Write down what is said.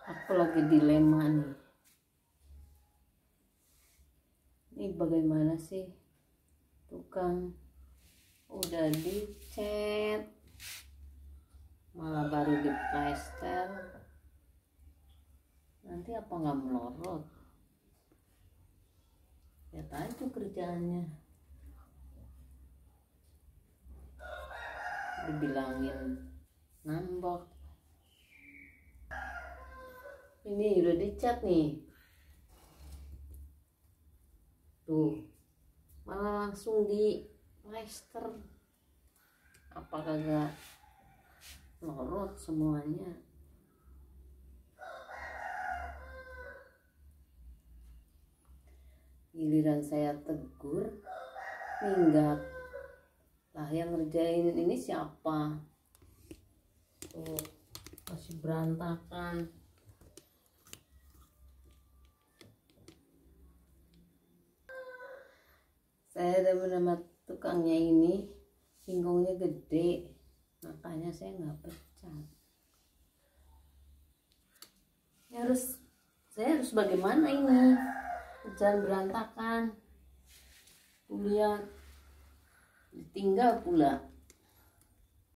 Aku lagi dilema nih. Ini bagaimana sih? Tukang udah dicat, malah baru diplester. Nanti apa nggak melorot? Lihat aja kerjaannya. Dibilangin ngambek. Ini udah dicat nih. Tuh, malah langsung di plester. Apa kagak lorot semuanya? Giliran saya tegur, minggat. Lah yang ngerjain ini siapa? Tuh, masih berantakan. Saya sama tukangnya ini singkongnya gede, makanya saya nggak pecat. Saya harus bagaimana ini? Kerjaan berantakan, kuliah ditinggal pula.